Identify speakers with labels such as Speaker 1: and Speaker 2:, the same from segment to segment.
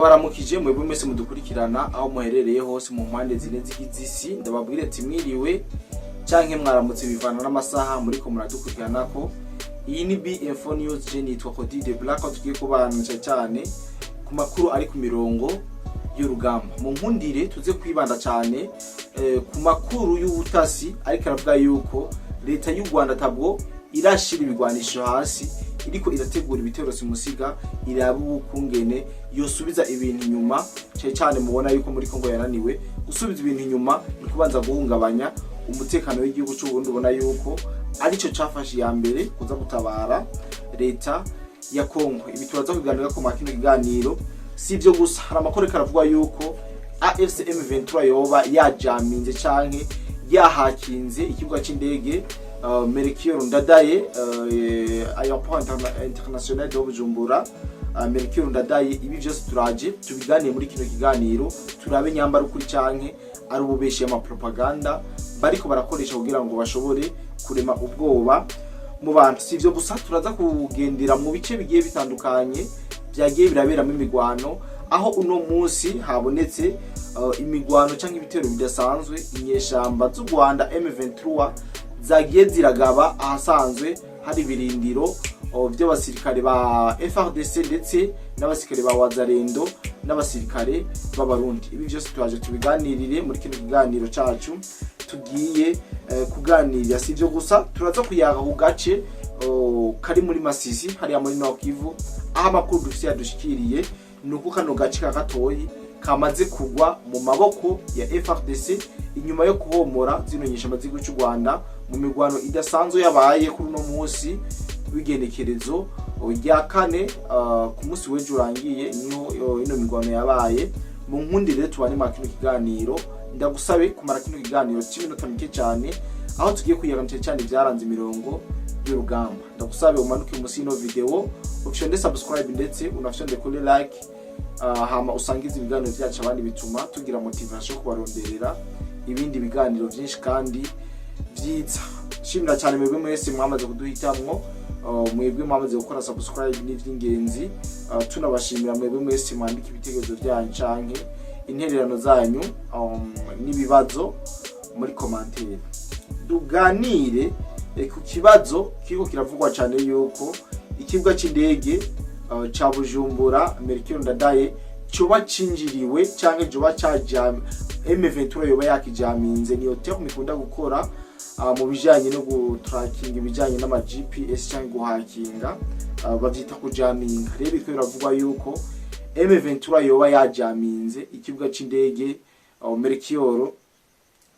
Speaker 1: Baramukije mwebwe mwese mudukurikirana aho muherereye hose mu mpande zine zigize isi. Ndababwire ati mwiriwe canke mwaramutse, bivana n'amasaha muriko muradukurikiranako. Iyi ni B-Info News, je nitwa Cody de Black, aho tugiye kubana cane cane ku makuru ari ku mirongo y'urugamba. Mu nkundire tuze kwibanda cane ku makuru y'ubutasi, ariko aravuga yuko leta y'u Rwanda tabwo irashira ibigwanisho hasi, iriko irategura ibitero simusiga, iraba ukungene yosubiza ibintu inyuma, cyane cyane mubona yuko muri Kongo yananiwe gusubiza ibintu inyuma, ni kubanza guhungabanya umutekano w'igihugu cy'u Burundi. Ubona yuko arico cafashe iya mbere kuza gutabara leta ya Kongo. Ibi turaza kuganira ko kino kiganiro. Si ibyo gusa, hari amakuru ariko aravuga yuko AFC M23 yoba yajaminze canke yahakinze ikibuga c'indege Melchior Ndadaye, aéroport international de Bujumbura, Melchior Ndadaye. Ibi byose turaje tubiganiye muri kino kiganiro, turabe nyambara ukuri canke ari ububeshi y'amapropaganda bariko barakoresha kugira ngo bashobore kurema ubwoba mu bantu. Si ivyo gusa, turaza kugendera mu bice bigiye bitandukanye byagiye biraberamo imigwano, aho uno munsi habonetse imigwano cyangwa ibitero bidasanzwe inyeshamba z'u Rwanda M23 zagiye ziragaba ahasanzwe hari ibirindiro by'abasirikare ba FARDC ndetse n'abasirikare ba Wazalendo n'abasirikare b'Abarundi. Ibi byose turaje tubiganirire muri kino kiganiro cacu tugiye kuganirira. Si ibyo gusa, turaza kuyaga ku gace kari muri Masisi, hariya muri Nord Kivu, aho amakuru dufise yadushikiriye ni uko kano gace ka gatoyi kamaze kugwa mu maboko ya FARDC inyuma yo kuhomora zino nyeshamba z'igihugu cy'u Rwanda mu mirwano idasanzwe yabaye kuri uno munsi w'igenekerezo rya kane, ku munsi w'ejo urangiye niho ino mirwano yabaye. Mu nkundi rero tubane mwa kino kiganiro, ndagusabe kumara kino kiganiro cy'iminota mike cyane, aho tugiye kwiyaga cyane cyane ibyaranze imirongo y'urugamba. Ndagusabe umanuke munsi y'ino video, ufyonde subscribe ndetse unafyonde kuri like, hama usangize ibiganiro byacu abandi, bituma tugira motivation yo kubaronderera ibindi biganiro byinshi kandi byiza. Shimira cyane mwebwe mwese mwamaze kuduhitamwo, mwebwe mwamaze gukora subscribe n'ivy'ingenzi. Tunabashimira mwebwe mwese mwandika ibitekerezo byanyu canke intererano zanyu n'ibibazo muri commentaire. Tuganire ku kibazo kiriko kiravugwa cyane yuko ikibuga c'indege ca Bujumbura Melchior Ndadaye coba cinjiriwe canke coba cajam M23 yoba yakijaminze. Niyo terme ikunda gukora mu bijanye no gutracking, ibijanye n'ama GPS canke guhakinga, bavyita kujaminga. Rero biriko biravugwa yuko M23 yoba yajaminze ikibuga c'indege Melchior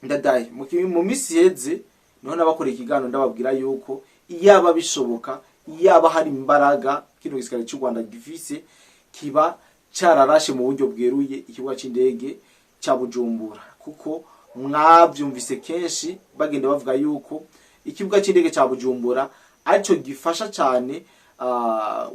Speaker 1: Ndadaye. Mu misi iheze niho nabakoreye ikiganiro, ndababwira yuko iyaba bishoboka, iyaba hari imbaraga kino gisirikare cy'u Rwanda gifise, kiba cararashe mu buryo bweruye ikibuga c'indege ca Bujumbura, kuko mwavyumvise kenshi bagenda bavuga yuko ikibuga c'indege ca Bujumbura arico gifasha cyane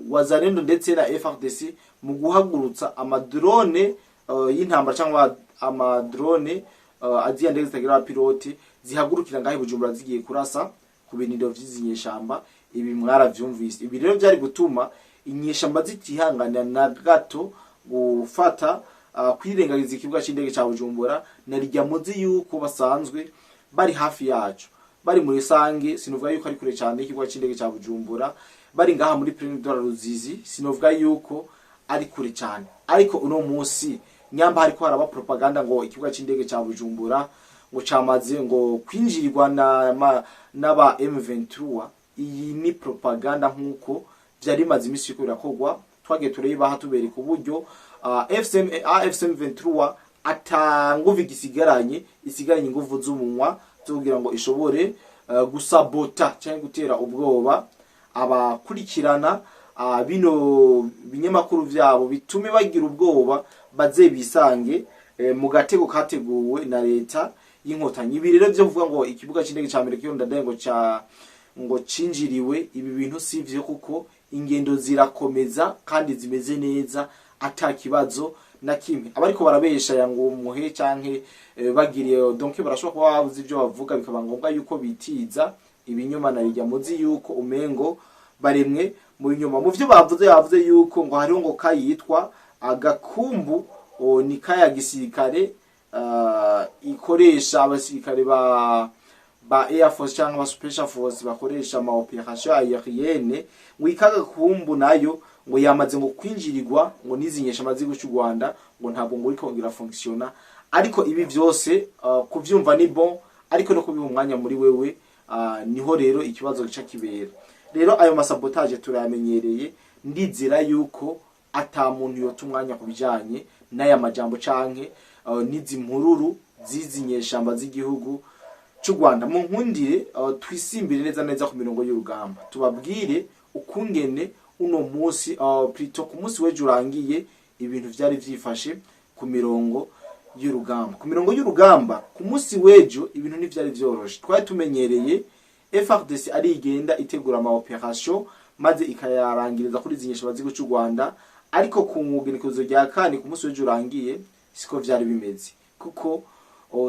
Speaker 1: Wazalendo ndetse na FARDC mu guhagurutsa amadrone y'intambara cyangwa amadrone aziya ndege zitagira abapilote zihagurukira ngaho i Bujumbura zigiye kurasa ku birindiro vy'izi nyeshamba. Ibi mwaravyumvise. Ibi rero byari gutuma inyeshamba zitihanganira na gato gufata kwirengagiza ikibuga c'indege ca Bujumbura, na rirya muzi yuko basanzwe bari hafi yacu, bari muri Sange, sinuvuga yuko ari kure cyane y'ikibuga c'indege ca Bujumbura, bari ngaha muri Plaine de la Ruzizi, sinovuga yuko ari kure cyane. Ariko uno munsi nyamba hariko haraba propaganda ngo ikibuga c'indege ca Bujumbura ngo camaze ngo kwinjirirwa na n'aba M23, iyi ni propaganda nkuko vyari bimaze imisi biriko birakorwa. Twagiye turayibaha, tubereka uburyo FCM AFC M23 ata nguvu igisigaranye, isigaranye inguvu z'umunwa zo kugira ngo ishobore gusabota cyangwa gutera ubwoba abakurikirana bino binyamakuru vyabo, bitume bagira ubwoba baze bisange mu gatego kateguwe na leta y'Inkotanyi. Ibi rero vyo kuvuga ngo ikibuga c'indege ca Amerika ndadaye ngo ca ngo cinjiriwe, ibi bintu si vyo, kuko ingendo zirakomeza kandi zimeze neza ata kibazo na kimwe. Abariko barabesha ya ngo muhe canke bagiriye, donc barashobora kuba babuze ivyo bavuga, bikaba ngombwa yuko bitiza ibinyoma, na rijya muzi yuko umengo baremwe mu binyoma. Mu vyo bavuze, bavuze yuko ngo hariho ngo kayitwa Agakumbu ni kaya gisirikare ikoresha abasirikare ba Air Force cyangwa Special Force bakoresha ama opération aérienne. Ngo ikagakumbu nayo ngo yamaze ngo kwinjirirwa ngo n'izi nyeshamba z'igihugu cy'u Rwanda, ngo ntabwo ngo iriko irafonctionna. Ariko ibi vyose kuvyumva ni bon, ariko no kubiha umwanya muri wewe niho rero ikibazo gica kibera. Rero ayo masabotage turayamenyereye. Ndizera yuko ata muntu yota umwanya ku bijanye n'aya majambo canke n'izi mpururu z'izi nyeshamba z'igihugu cy'u Rwanda. Mu nkundire twisimbire neza neza ku mirongo y'urugamba, tubabwire ukungene uno munsi, plutôt ku munsi w'ejo urangiye, ibintu vyari vyifashe ku mirongo y'urugamba. Ku mirongo y'urugamba ku munsi w'ejo ibintu ntivyari vyoroshe. Twari tumenyereye FARDC ari igenda itegura ama opération maze ikayarangiriza kuri izi nyeshamba z'igihugu cy'u Rwanda, ariko ku mugenekerezo rya kane, ku munsi w'ejo urangiye, siko vyari bimeze, kuko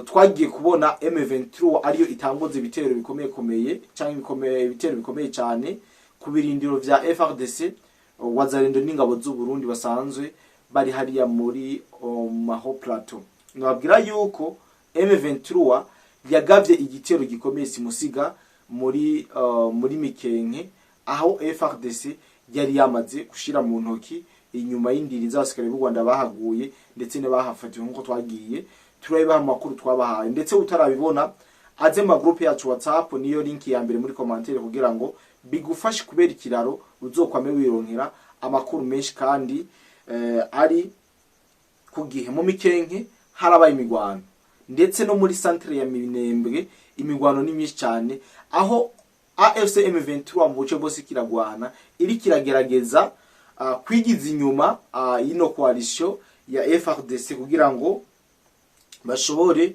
Speaker 1: twagiye kubona M23 ariyo itanguza ibitero bikomeye komeye cyangwa ibikomeye, ibitero bikomeye cyane ku birindiro vya FARDC, Wazalendo n'ingabo z'u Burundi basanzwe bari hariya muri Maho Plateau. Nababwira yuko M23 yagavye igitero gikomeye simusiga muri Mikenke, aho FARDC yari yamaze gushira mu ntoki inyuma y'indiri z'abasirikare b'u Rwanda bahaguye ndetse n'abahafatiwe, nk'uko twagiye turabibaha amakuru twabahaye. Ndetse utarabibona aze mu groupe yacu WhatsApp, niyo link ya mbere muri commentaire, kugira ngo bigufashe kubera ikiraro uzokwame wironkera amakuru menshi kandi ari ku gihe. Mu Mikenke harabaye imigwano, ndetse no muri centre ya Minembwe imigwano ni myinshi cyane, aho AFC M23 mu buce bwose kiragwana, iri kiragerageza kwigiza inyuma y'ino coalition ya FARDC kugira ngo bashobore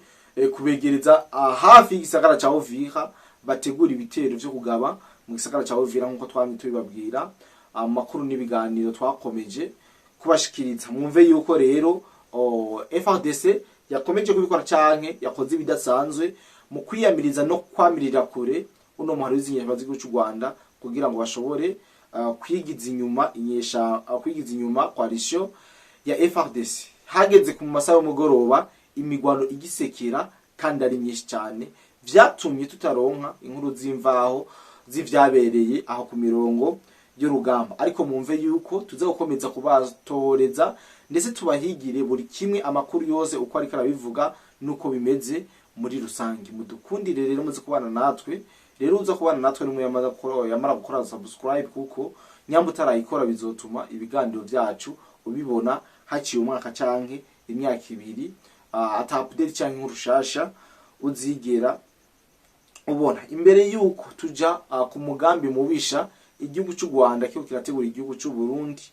Speaker 1: kubegereza hafi y'igisagara ca Uvira, bategura ibitero vyo kugaba mu gisagara ca Uvira, nkuko twamye tubibabwira amakuru n'ibiganiro twakomeje kubashikiriza. Mwumve yuko rero FARDC yakomeje kubikora canke yakoze ibidasanzwe mu kwiyamiriza no kwamirira kure uno muhari w'izinyeshamba z'igihugu cy'u Rwanda, kugira ngo bashobore kwigiza inyuma inyesha kwigiza inyuma coalition ya FARDC. Hageze ku masaha y'umugoroba imigwano igisekera kandi ari myinshi cyane, vyatumye tutaronka inkuru z'imvaho z'ivyabereye aho ku mirongo y'urugamba. Ariko mumve yuko tuza gukomeza kubatoreza ndetse tubahigire buri kimwe, amakuru yose uko ariko arabivuga nuko bimeze muri rusange. Mudukundire rero muze kubana natwe. Rero uza kubana natwe nimwe yamara gukora subscribe, kuko nyamba utarayikora bizotuma ibiganiro byacu ubibona haciye umwaka canke imyaka 2 ata update canke inkuru shasha uzigera ubona. Imbere yuko tuja ku mugambi mubisha igihugu cy'u Rwanda kiko kirategura igihugu cy'u Burundi,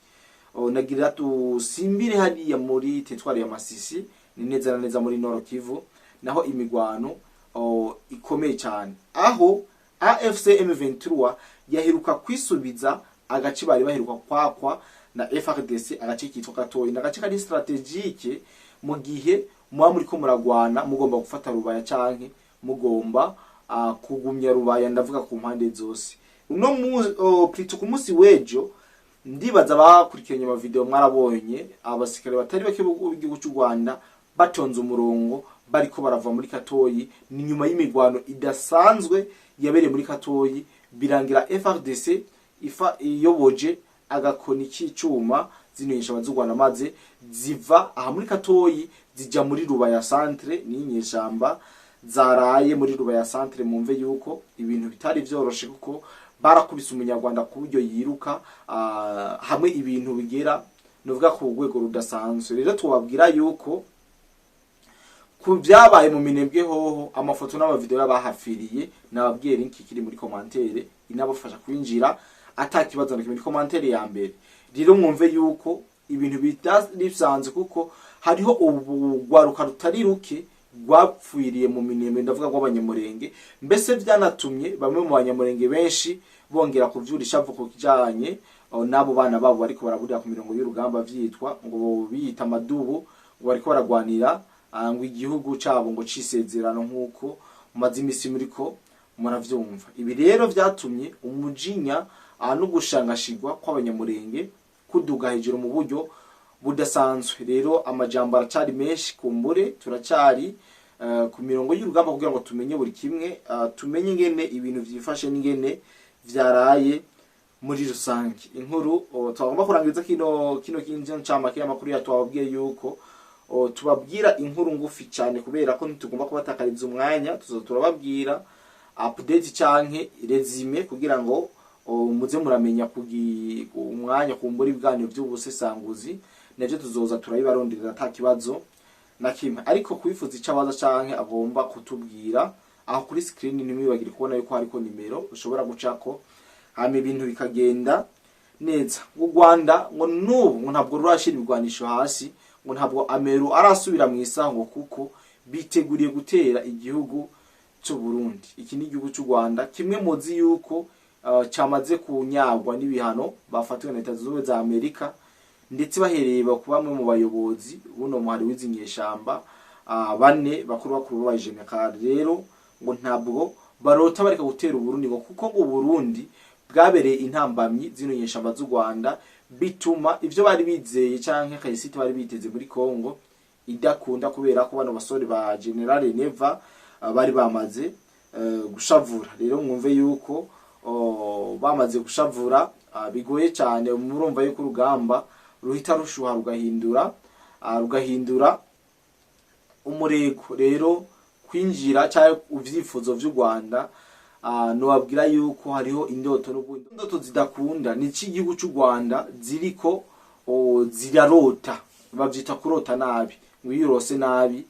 Speaker 1: nagira tusimbire hariya muri territoire ya Masisi, ni neza na neza muri Nord Kivu, naho imigwano ikomeye cyane, aho AFC M23 yaheruka kwisubiza agace bari baheruka kwakwa na FARDC, agace kitwa Katoyi. N'agace kari stratégique mu gihe muba muriko muragwana mugomba gufata Rubaya canke mugomba kugumya Rubaya, ndavuga ku mpande zose. Uno plutôt ku munsi w'ejo, ndibaza bakurikiranye ama video mwarabonye abasirikare batari bake b'igihugu cy'u Rwanda batonze umurongo bariko barava muri Katoyi. Ni nyuma y'imigwano idasanzwe yabereye muri Katoyi, birangira FARDC ifa iyoboje agakoni k'icuma zino nyeshamba z'u Rwanda, maze ziva aha muri Katoyi zija muri Rubaya centre. Ni inyeshamba zaraye muri Rubaya centre. Mumve yuko ibintu bitari vyoroshe, kuko barakubise umunyarwanda ku buryo yiruka hamwe ibintu bigera nuvuga ku rwego rudasanzwe. Rero tubabwira yuko ku byabaye mu Minembwe hoho, amafoto n'amavideo y'abahafiriye nababwiye, link kiri muri commentaire inabafasha kwinjira ata kibazo na kimwe muri commentaire ya mbere. Rero mwumve yuko ibintu bisanzwe, kuko hariho ubugwaruka rutari ruke rwapfiriye mu Minembwe, ndavuga rw'Abanyamurenge. Mbese byanatumye bamwe mu Banyamurenge benshi bongera kuvyura ishavu ku kijanye n'abo bana babo bariko baraburira ku mirongo y'urugamba, vyitwa ngo biyita amadubu, ngo bariko baragwanira ngo igihugu cabo ngo cisezerano, nk'uko mumaze imisi muriko muravyumva. Ibi rero vyatumye umujinya no gushangashirwa kw'Abanyamurenge kuduga hejuru mu buryo budasanzwe. Rero amajambo aracari menshi, kumbure turacari ku mirongo y'urugamba kugira ngo tumenye buri kimwe, tumenye ingene ibintu vyifashe n'ingene vyaraye muri rusange. Inkuru twagomba kurangiza kino kinje ncamake y'amakuru ya twababwiye yuko tubabwira inkuru ngufi cyane, kubera ko ntitugomba kubatakariza umwanya. Tuzo turababwira update canke résumé kugira ngo muze muramenya kugi umwanya, kumbura ibiganiro by'ubusesanguzi navyo tuzoza turabibaronderera ata kibazo na kimwe. Ariko kwifuza icyo abaza canke agomba kutubwira, aho kuri screen ntimwibagire kubona yuko hariko nimero ushobora gucako, hama ibintu bikagenda neza. U Rwanda ngo n'ubu ngo ntabwo rurashira ibigwanisho hasi, ngo ntabwo ameru arasubira mu isaho, ngo kuko biteguriye gutera igihugu cy'u Burundi. Iki ni igihugu cy'u Rwanda kimwe muzi yuko cyamaze kunyagwa n'ibihano bafatiwe na Leta Zunze Ubumwe za Amerika, ndetse bahereye ku bamwe mu bayobozi buno muhari w'izi nyeshamba, bane bakuru bakuru b'aba général. Rero ngo ntabwo barota bareka gutera Uburundi, ngo kuko ngo Uburundi bwabereye intambamyi zino nyeshamba z'u Rwanda, bituma ivyo bari bizeye canke réussite bari biteze muri Congo idakunda, kubera ko bano basore ba Général Neva bari bamaze gushavura. Rero mwumve yuko bamaze gushavura, bigoye cyane. Murumva yuko urugamba ruhita rushuha, rugahindura umurego. Rero kwinjira cyangwa ivyifuzo vy'u Rwanda, nobabwira yuko hariho indoto n'ubundi indoto zidakunda. Ni iki igihugu cy'u Rwanda ziriko zirarota, bavyita kurota nabi, ngo iyo urose nabi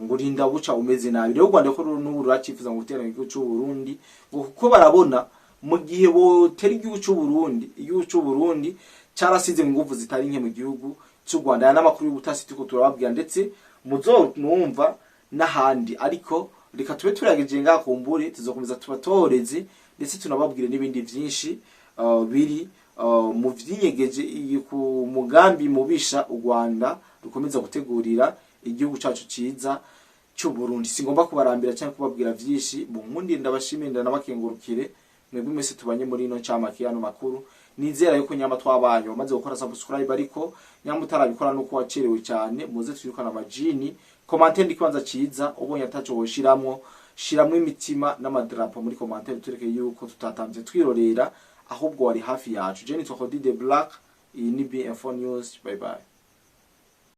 Speaker 1: ngo urinda buca umeze nabi. Rero u Rwanda ko n'ubu ruracifuza ngo gutera igihugu cy'u Burundi, ngo kuko barabona mu gihe botera igihugu cy'u Burundi, igihugu cy'u Burundi carasize inguvu zitari nke mu gihugu cy'u Rwanda. Aya n'amakuru y'ubutasi turiko turababwira, ndetse muzonumva n'ahandi, ariko reka tube turagejeje ngaha. Kumbure tuzokomeza tubatoreze, ndetse tunababwire n'ibindi vyinshi biri mu vyinyegeje iyi ku mugambi mubisha u Rwanda rukomeza gutegurira igihugu cacu ciza cy'u Burundi. Singomba kubarambira cyangwa kubabwira vyinshi. Mu nkundi ndabashimire, ndanabakengurukire mwebwe mwese tubanye muri ino ncamake y'ano makuru. Nizera yuko nyama twabanye wamaze gukora subscribe, ariko nyama utarabikora nuko wacerewe cyane. Muze twirukana amajini. Commentaire ndi kibanza ciza, ubonye ataco woshiramwo, shiramwo imitima n'amadarapo muri commentaire, tureke yuko tutatamvye twirorera, ahubwo wari hafi yacu. Je nitwa Cody the Black, iyi ni BM4 News. Bye bye.